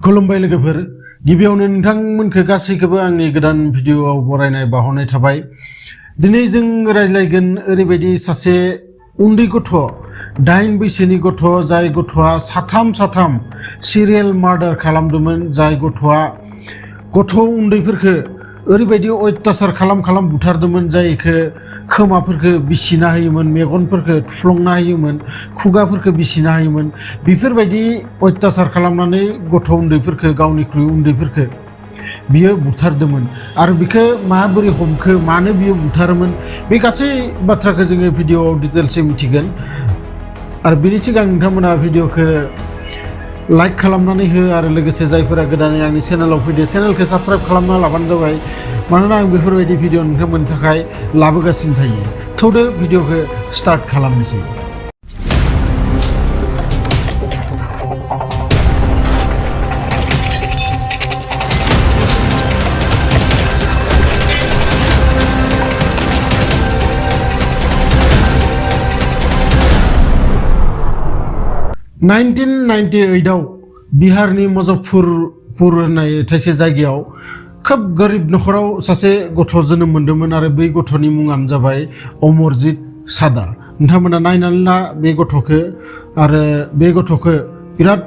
खुलुमबाय लोगोफोर गिबियावनो नोंथांमोनखौ गासैखौबो आंनि गोदान भिडिअआव बरायनाय बावहरनाय थाबाय। दिनै जों रायज्लायगोन ओरैबायदि सासे उन्दै गथ' 8 बैसोनि गथ' जाय गथ'आ साथाम सिरियेल मार्डार खालामदोंमोन। जाय गथ'आ गथ' उन्दैफोरखौ ओरैबायदि अयथासार खालाम बुथारदोंमोन जायखौ खोमाफोरखौ बिसिना होयोमोन, मेगनफोरखौ थुफ्लंना होयोमोन, खुगाफोरखौ बिसिना होयोमोन। बेफोरबायदि अयथासार खालामनानै गथ' उन्दैफोरखौ गावनिख्रुइ उन्दैफोरखौ बियो बुथारदोंमोन। आरो बिखौ माबोरै हमखो, मानो बियो बुथारोमोन, बे गासै बाथ्राखौ जोङो भिडिअआव डिटेल्सै मिथिगोन। आरो बेनि सिगां नोंथांमोना भिडिअखौ लाइक खालामनानै हो आरो लोगोसे जायफोरा गोदानै आंनि चेनेलाव फैदो चेनेलखौ साबस्क्राइब खालामना लाबानो जाबाय। मानोना आं बेफोरबायदि भिडिअ नोंथांमोननि थाखाय लाबोगासिनो थायो। थौदो भिडिअखौ स्टार्ट खालामनोसै। नाइनटिन 98 बिहारनि मुजफ्फरपुर होननाय थाइसे जायगायाव खोब गोरिब नखराव सासे गथ' जोनोम मोन्दोंमोन आरो बै गथ'नि मुङानो जाबाय अमरजित सादा। नोंथांमोना नायनानै ला बे गथ'खौ, आरो बे गथ'खौ बिराद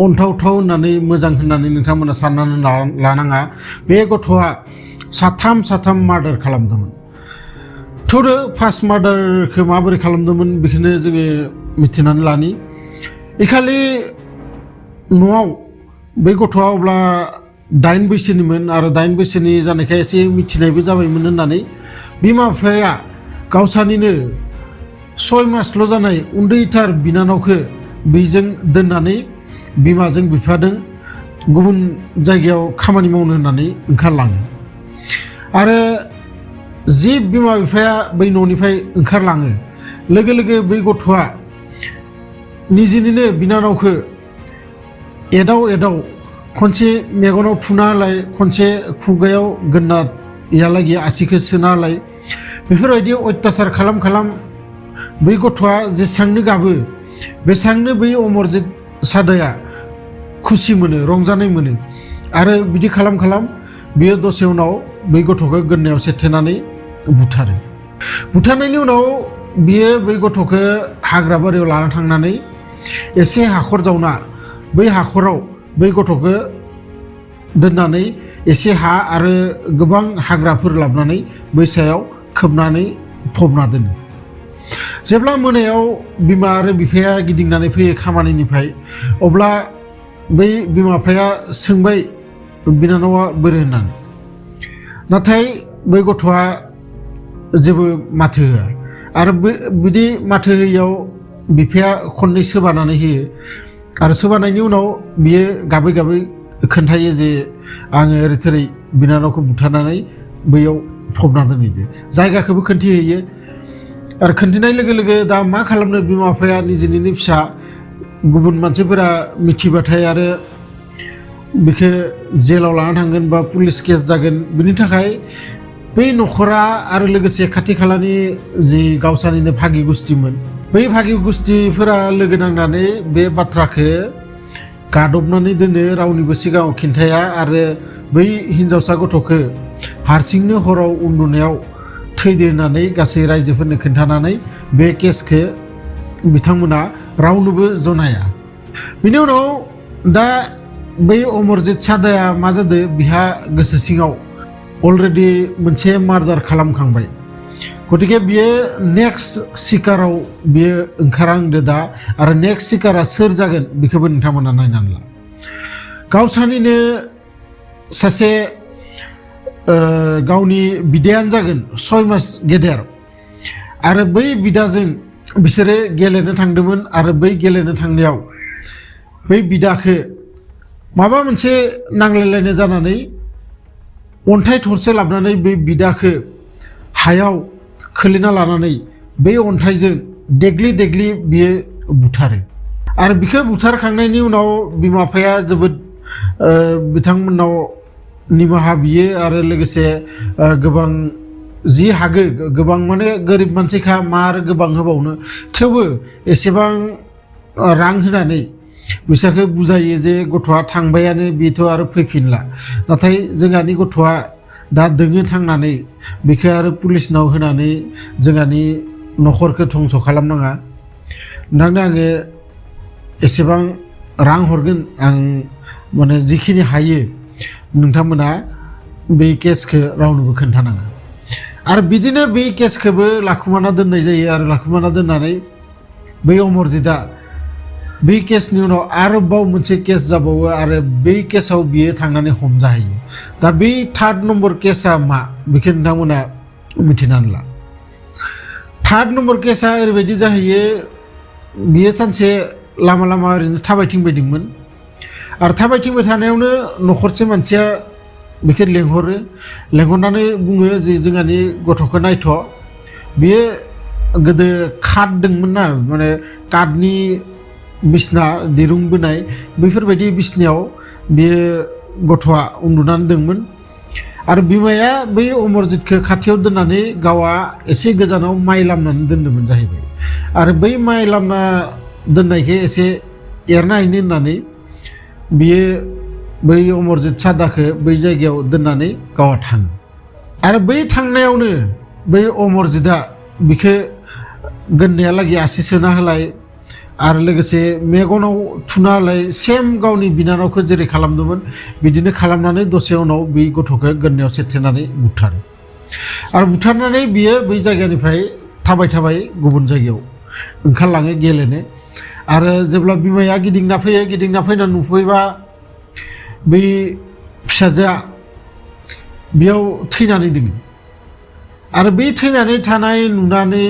अनथावथाव होननानै मोजां होननानै नोंथांमोना साननानै लानाङा। बे गथ'आ साथाम मार्डार खालामदोंमोन। थौदो फार्स्ट मार्डारखौ माबोरै खालामदोंमोन बेखौनो जोङो मिथिनानै लानि। इखालि न'आव बे गथ'आ अब्ला 8 बैसोनिमोन आरो 8 बैसोनि जानायखाय एसे मिथिनायबो जाबायमोन होननानै बिमा बिफाया गावसानिनो 6 मासल' जानाय उन्दैथार बिनानावखौ बेजों दोननानै बिमाजों बिफाजों गुबुन जायगायाव खामानि मावनो होननानै ओंखारलाङो। आरो जि बिमा बिफाया बै न'निफ्राय ओंखारलाङो लोगो लोगो बै गथ'आ निजिनिनो बिनानावखौ एदाव खनसे मेगनाव थुना होलाय, खनसे खुगायाव गोन्ना इहालागि आसिखौ सोना होलाय। बेफोरबायदि अयथासार खालाम बै गथ'आ जेसांनो गाबो बेसांनो बै अमरजित सादाया खुसि मोनो, रंजानाय मोनो। आरो बिदि खालाम बियो दसे उनाव बै गथ'खौ गोन्नायाव सेथेनानै बुथारो। बुथारनायनि उनाव बियो बै गथ'खौ हाग्रा बारियाव लाना थांनानै एसे हाखर जावना बै हाखराव बै गथ'खौ दोननानै एसे हा आरो गोबां हाग्राफोर लाबोनानै बै सायाव खोबनानै फबना दोनो। जेब्ला मोनायाव बिमा आरो बिफाया गिदिंनानै फैयो खामानिनिफ्राय, अब्ला बै बिमा बिफाया सोंबाय बिनानावा बोरै होननानै। नाथाय बै गथ'आ जेबो माथो होआ। आरो बिदि माथो होयैयाव बिफाया खननै सोबानानै होयो। आरो सोबानायनि उनाव बियो गाबै खोन्थायो जे आङो ओरै थोरै बिनानावखौ बुथारनानै बैयाव फबना दोनहैदो। जायगाखौबो खोन्थिहैयो। आरो खोन्थिनाय लोगो लोगो दा मा खालामनो बिमा बिफाया निजिनिनो फिसा, गुबुन मानसिफोरा मिथिबाथाय आरो बेखौ जेलाव लाना थांगोन बा पुलिस केस जागोन। बिनि थाखाय बै न'खरा आरो लोगोसे खाथि खालानि जि गावसानिनो भागि गुस्थिमोन, बै भागि गुस्थिफोरा लोगो नांनानै बे बाथ्राखौ गादबनानै दोनो, रावनिबो सिगाङाव खिन्थाया। आरो बै हिन्जावसा गथ'खौ हारसिंनो हराव उन्दुनायाव थैदो होननानै गासै रायजोफोरनो खिन्थानानै बे केसखौ बिथांमोना रावनोबो जनाया। बिनि उनाव दा बै अमरजित सादाया मा जादों, बिहा गोसो सिङाव अलरेडि मोनसे मार्डार खालामखांबाय। गतिके बियो नेक्स्ट सिकाराव बियो ओंखारहांदो दा। आरो नेक्स्ट सिकारा सोर जागोन बेखौबो नोंथांमोना नायनानै ला। गावसानिनो सासे गावनि बिदायानो जागोन 6 मास गेदेर। आरो बै बिदाजों बिसोरो गेलेनो थांदोंमोन। आरो बै गेलेनो थांनायाव बै बिदाखौ माबा मोनसे नांलायलायनाय जानानै अन्थाइ थरसे लाबोनानै बै बिदाखौ हायाव खोलैना लानानै बै अन्थाइजों देग्लि बियो बुथारो। आरो बिखौ बुथारखांनायनि उनाव बिमा बिफाया जोबोद बिथांमोननाव निमाहा बियो। आरो लोगोसे गोबां जि हागो, गोबां माने गोरिब मानसिखा मा आरो गोबां होबावनो, थेवबो एसेबां रां होनानै बिसोरखौ बुजायो जे गथ'आ थांबायानो बेथ' आरो फैफिनला नाथाय जोंहानि गथ'आ दा दोङो थांनानै बेखौ आरो पुलिसनाव होनानै जोंहानि न'खरखौ धंस' खालामनाङा नोंथांनो आङो एसेबां रां हरगोन आं माने जिखिनि हायो नोंथांमोना बे केसखौ रावनोबो खोन्थानाङा आरो बिदिनो बे केसखौबो लाखुमाना दोननाय जायो आरो लाखुमाना दोननानै बै अमरजितआ बै केसनि उनाव आरोबाव मोनसे केस जाबावो आरो बै केसाव बियो थांनानै हमजाहैयो दा बै 3rd नम्बर केसा मा बेखौ नोंथांमोना मिथिनानै ला 3rd नम्बर केसा ओरैबायदि जाहैयो बियो सानसे लामा लामा ओरैनो थाबायथिंबाय दंमोन आरो थाबायथिंबाय थानायावनो न'खरसे मानसिया बेखौ लेंहरनानै बुङो जे जोंहानि गथ'खौ नायथ' बियो गोदो काट दंमोन ना माने काटनि बिसना दिरुं बोनाय बेफोरबायदि बिसनायाव बियो गथ'आ उन्दुनानै दंमोन आरो बिमाया बै अमरजितखौ खाथियाव दोननानै गावआ एसे गोजानाव माइ लामनानै दोन्दोंमोन जाहैबाय आरो बै माइ लामना दोननायखौ एसे एरना हैनो होननानै बियो बै अमरजित सादाखौ बै जायगायाव दोननानै गावआ थाङो आरो बै थांनायावनो बै अमरजितआ बिखौ गोदनायालागै आसि सोना होलाय आरो लोगोसे मेगनाव थुना होलाय सेम गावनि बिनानावखौ जेरै खालामदोंमोन बिदिनो खालामनानै दसे उनाव बै गथ'खौ गोदनायाव सेथेनानै बुथारो आरो बुथारनानै बियो बै जायगानिफ्राय थाबाय गुबुन जायगायाव ओंखारलाङो गेलेनो आरो जेब्ला बिमाया गिदिंना फैना नुफैबा बै फिसाजोआ बेयाव थैनानै दङ आरो बै थैनानै थानाय नुनानै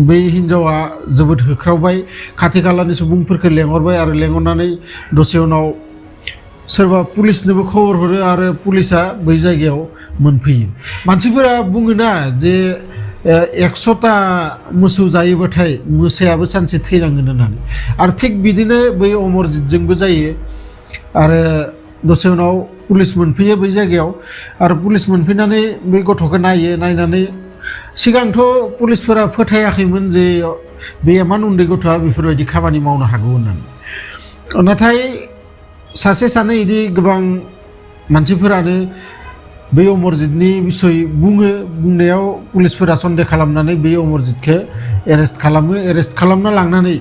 बै हिन्जावा जोबोद होख्रावबाय खाथि खालानि सुबुंफोरखौ लेंहरबाय आरो लेंहरनानै दसे उनाव सोरबा पुलिसनोबो खबर हरो आरो पुलिसा बै जायगायाव मोनफैयो मानसिफोरा बुङोना जे 100टा मोसौ जायोबाथाय मोसायाबो सानसे थैनांगोन होननानै आरो थिग बिदिनो बै अमरजितजोंबो जायो आरो दसे उनाव पुलिस मोनफैयो बै जायगायाव आरो पुलिस मोनफैनानै बै गथ'खौ नायनानै सिगांथ' पुलिसफोरा फोथायाखैमोन जे बे एमान उन्दै गथ'आ बेफोरबायदि खामानि मावनो हागौ होननानै नाथाय सासे सानै इदि गोबां मानसिफोरानो बै अमरजितनि बिसय बुंनायाव पुलिसफोरा सन्देह खालामनानै बै अमरजितखौ एरेस्ट खालामना लांनानै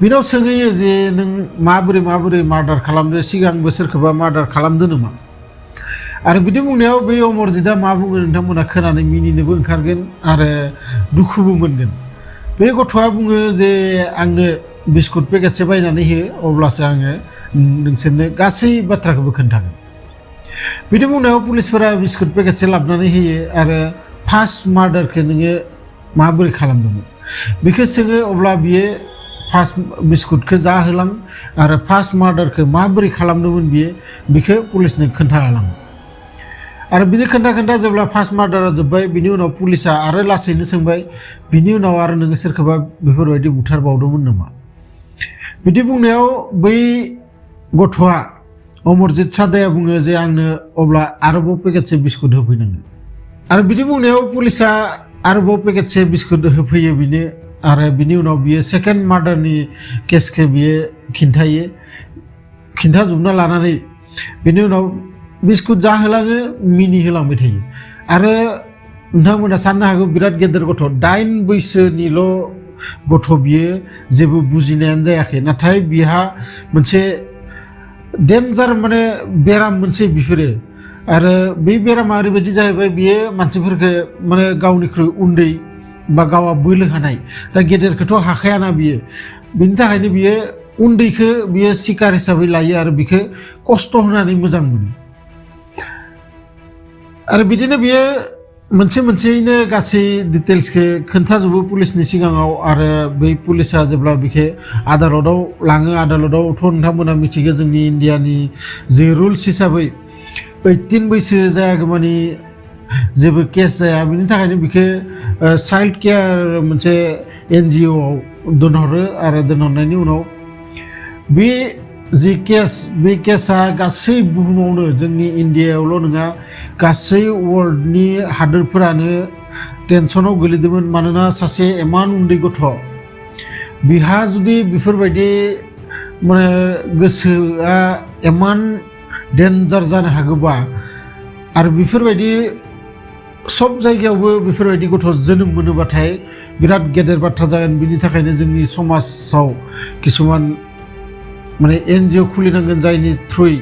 बिनाव सोंहैयो जे नों माबोरै मार्डार खालामदो सिगांबो सोरखौबा मार्डार खालामदो नामा आरो बिदि बुंनायाव बै अमरजितआ मा बुङो नोंथांमोना खोनानै मिनिनोबो ओंखारगोन आरो दुखुबो मोनगोन बे गथ'आ बुङो जे आंनो बिस्कुट पेकेटसे बायनानै हो अब्लासो आङो नोंसोरनो गासै बाथ्राखौबो खोन्थागोन बिदि बुंनायाव पुलिसफोरा बिस्कुट पेकेटसे लाबोनानै होयो आरो फार्स्ट मार्डारखौ नोङो माबोरै खालामदोंमोन बेखौ सोङो अब्ला बियो फार्स्ट बिस्कुटखौ जाहोलां आरो फार्स्ट मार्डारखौ माबोरै खालामदोंमोन बेखौ पुलिसनो खोन्थाहोलाङो आरो बिदि खोन्था जेब्ला फार्स्ट मार्डारा जोब्बाय बिनि उनाव पुलिसा आरो लासैनो सोंबाय बिनि उनाव आरो नोङो सोरखौबा बेफोरबायदि बुथारबावदोंमोन नामा बिदि बुंनायाव बै गथ'आ अमरजित सादाया बुङो जे आंनो अब्ला आरोबाव पेकेटसे बिस्कुट होफैनांगोन आरो बिदि बुंनायाव पुलिसा आरोबाव पेकेटसे बिस्कुट होफैयो बिनो आरो बिनि उनाव बियो सेकेन्ड मार्डारनि केसखौ बियो खिन्थाजोबना लानानै बिनि उनाव बिस्कुट जाहोलाङो मिनिहोलांबाय थायो आरो नोंथांमोना साननो हागौ बिराद गेदेर गथ' 9 बैसोनिल' गथ' बियो जेबो बुजिनायानो जायाखै नाथाय बिहा मोनसे डेन्जार माने बेराम मोनसे बिफोरो आरो बै बेरामा ओरैबायदि जाहैबाय बियो मानसिफोरखौ माने गावनिख्रुइ उन्दै बा गावा बोलो हानाय दा गेदेरखौथ' हाखायाना बियो बिनि थाखायनो बियो उन्दैखौ बियो सिकार हिसाबै लायो आरो बिखौ खस्थ' होनानै मोजां मोनो आरो बिदिनो बियो मोनसेयैनो गासै डिटेल्सखौ खोन्थाजोबो पुलिसनि सिगाङाव आरो बै पुलिसा जेब्ला बिखौ आदालताव लाङो आदालतावथ' नोंथांमोना मिथिगौ जोंनि इन्डियानि जे रुल्स हिसाबै 18 बैसो जायागौमानि जेबो केस जाया बिनि थाखायनो बिखौ चाइल्ड केयार मोनसे NGOआव दोनहरो आरो दोनहरनायनि उनाव बे जि बे केसा गासै बुहुमावनो जोंनि इन्डियायावल' नङा गासै वर्ल्डनि हादोरफोरानो टेनसनाव गोलैदोंमोन मानोना सासे एमान उन्दै गथ' बिहा जुदि बेफोरबायदि माने गोसोआ इमान डेन्जार जानो हागौबा आरो बेफोरबायदि सब जायगायावबो बेफोरबायदि गथ' जोनोम मोनोबाथाय बिराद गेदेर बाथ्रा जागोन। बिनि थाखायनो जोंनि समाजाव किसुमान माने एनजिअ खुलिनांगोन जायनि थ्रुयै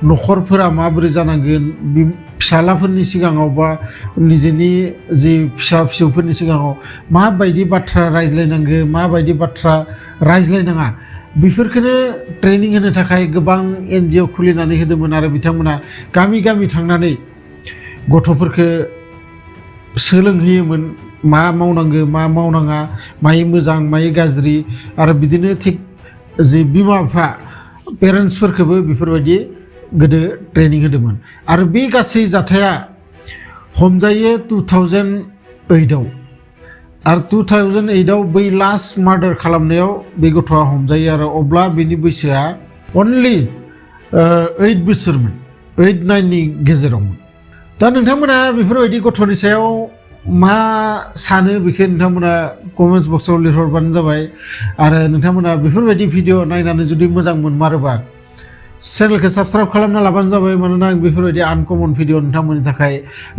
न'खरफोरा माबोरै जानांगोन फिसालाफोरनि सिगाङाव बा निजेनि जि फिसा फिसौफोरनि सिगाङाव माबायदि बाथ्रा रायज्लायनांगो माबायदि बाथ्रा रायज्लायनाङा बेफोरखौनो ट्रेनिं होनो थाखाय गोबां एनजिअ खुलिनानै होदोंमोन आरो बिथांमोना गामि गामि थांनानै गथ'फोरखौ सोलोंहोयोमोन मा मावनांगो मा मावनाङा मायो मोजां मायो गाज्रि आरो बिदिनो थिग जि बिमा बिफा पेरेन्टसफोरखौबो बेफोरबायदि गोदो ट्रेनिं होदोंमोन। आरो बे गासै जाथाया हमजायो 2008आव आरो 2008आव बै लास्ट मार्डार खालामनायाव बे गथ'आ हमजायो आरो अब्ला बेनि बैसोआ अनलि 8 बोसोरमोन 8-9नि गेजेरावमोन। दा नोंथांमोना बेफोरबायदि गथ'नि सायाव मा सानो बेखौ नोंथांमोना कमेन्ट्स बक्सआव लिरहरबानो जाबाय। आरो नोंथांमोना बेफोरबायदि भिडिअ नायनानै जुदि मोजां मोनमारोबा चेनेलखौ साबस्क्राइब खालामना लाबानो जाबाय, मानोना आं बेफोरबायदि आनकमन भिडिअ नोंथांमोननि थाखाय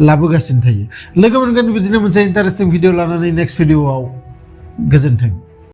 लाबोगासिनो थायो। लोगो मोनगोन बिदिनो मोनसे इन्टारेस्टिं भिडिअ लानानै नेक्स्ट भिडिअआव। गोजोन्थों।